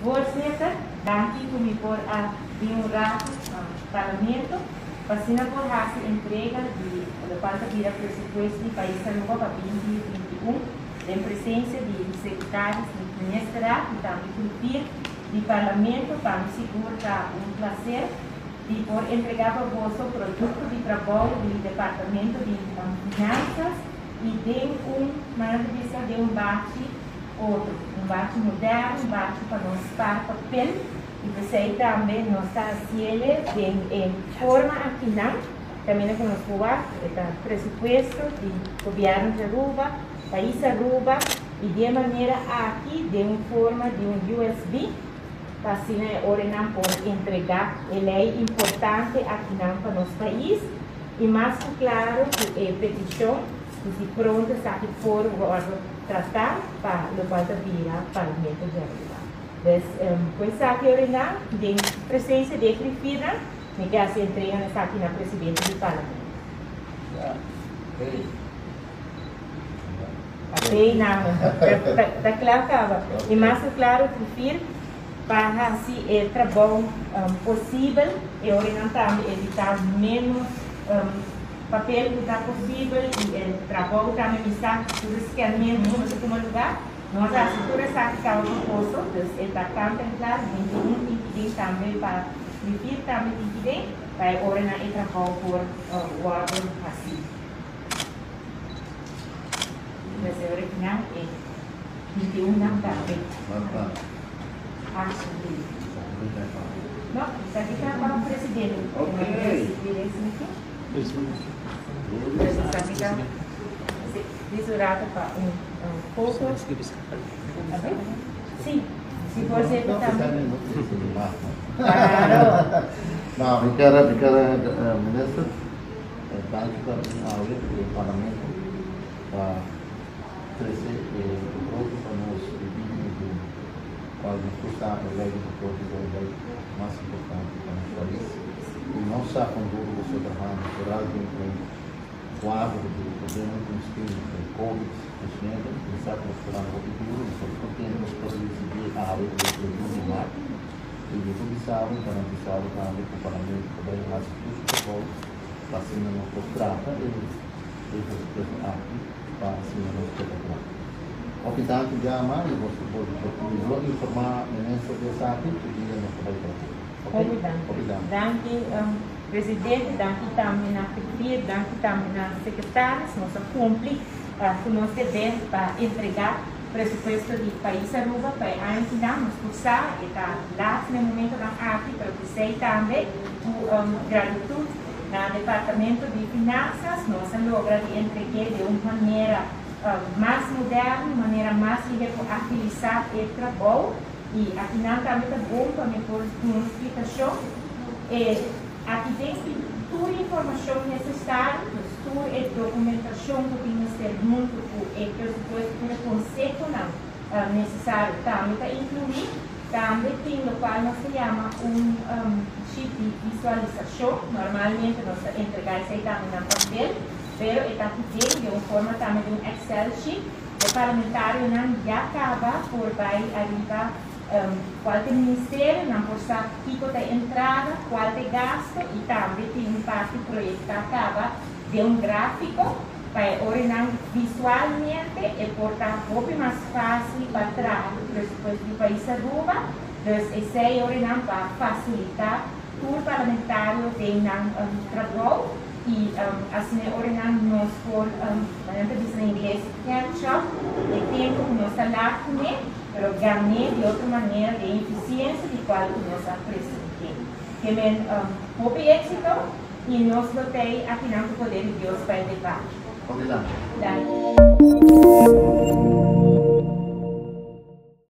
Voorzitter, danki ku mi por a bin un ratu Parlamento pa asina por hasi entrega di lokual ta bira presupuesto di pais Aruba pa 2021 den presensia di Secretaris di Ministerraad y tambe Griffier di Parlamento. Pa mi sigur ta un placer di por entrega pa boso producto di trabou di Departamento di Finanzas y den un, manera ta bisa, den un bachi otro, un bachi moderno, un bachi pa nos spar papel y p'esey tambe nos ta haciele den e forma akinan, caminda cu nos por wak e ta presupuesto di Gobierno di Aruba, Pais Aruba y di e manera aki den un forma di un usb pa asina e orenan por entrega e ley importante akinan pa nos pais y mas cu claro cu e peticion cu si pronto esaki por wordo trata pa locual ta bira Parlamento di Aruba. Pues cu esaki orina den presencia di e grifiernan mi ke haci entrega na esaki na presidente di Parlamento. Oké, nan ta kla kaba. I mas ku klaro griffier pa hasi e trabou posibel e ora nan tambe evitá ménos papel ku ta posibel i e trabou tambe mi sa tur e scanmentu ku mester tuma lugá. Nos a hasi tur esaki kaba proposo, dus e ta kant en klar, 21 tin ki den tambe pa griffier tambe tin ki den pa e ora nan e trabou por wòrdu hasí. Pues e ora kinan e 21 nan tambe. Alsjeblieft. No, esaki ta pa presidente. Ok. Pues esaki ta si, un rato pa un foto. A ver. Si, si voorzitter tambe. Claro. No, mi kier, mi kier, minister, danki pa bin awe den Parlamento pa trece e begroting pa nos di 2021, cual nos tur sa e ley di begroting ta e ley mas importante pa nos pais y nos sa con duro boso ta trahando vooral den e cuadro di problema cu nos tin cu covid 19. Mi sa cu boso ta trahando hopi duro, nos ta contento nos por ricibi awe e 31 di maart y mi por bisa bo y garantisa bo tambe cu Parlamento ta bay haci tur su trabou pa asina nos por trata e e presupuesto aki pa asina nos keda kla. Hopi danki biaha mas y boso por mi lo informa minister di esaki cu dia nos ta bay trata. Ok? Hopi danki. Hopi danki. Danki presidente, danki tambe na griffier, danki tambe na secretaris. Nos a cumpli cu nos deber pa entrega presupuesto di pais Aruba pa e aña kinan. Nos tur sa e ta laat na e momentonan aki, pero p'esey tambe cu gratitud na Departamento di Finanzas nos a logra di entreg'é den un manera mas moderno, un manera mas lihe por agilisa e trabou y akinan tambe ta bon pa mi por duna un splikashon. E aki den tin tur informashon nesesario, dus tur e dokumentashon ku tin mester huntu ku e presupuesto, tur e konsehonan nesesario tambe ta inkluí. Tambe tin lokual nos ta yama un sheet di visualisashon. Normalmente nos ta entregá esei tambe na papel, pero e ta pidé den un forma tambe di un Excel sheet. E parlamentarionan ya kaba por bai ariba kual ta e ministerio, nan por sa kiko ta e entrada, kual ta e gasto i tambe tin un parti proyektá kaba den un gráfiko. Pa e orenan visualmente e por ta hopi mas fácil pa traha ku presupuesto di pais Aruba, dus esei orenan pa fasilitá tur parlamentario den nan trabou i asina e orenan nos por, manera nan ta bisa na ingles, catch up e tempu ku nos ta laat kuné, pero gané di otro manera den eficiencia di kual ku nos a present'é. Ke men hopi éxito. I nos lo tei akinan ku poder di Dios pa e debate. Hopi danki. Danki.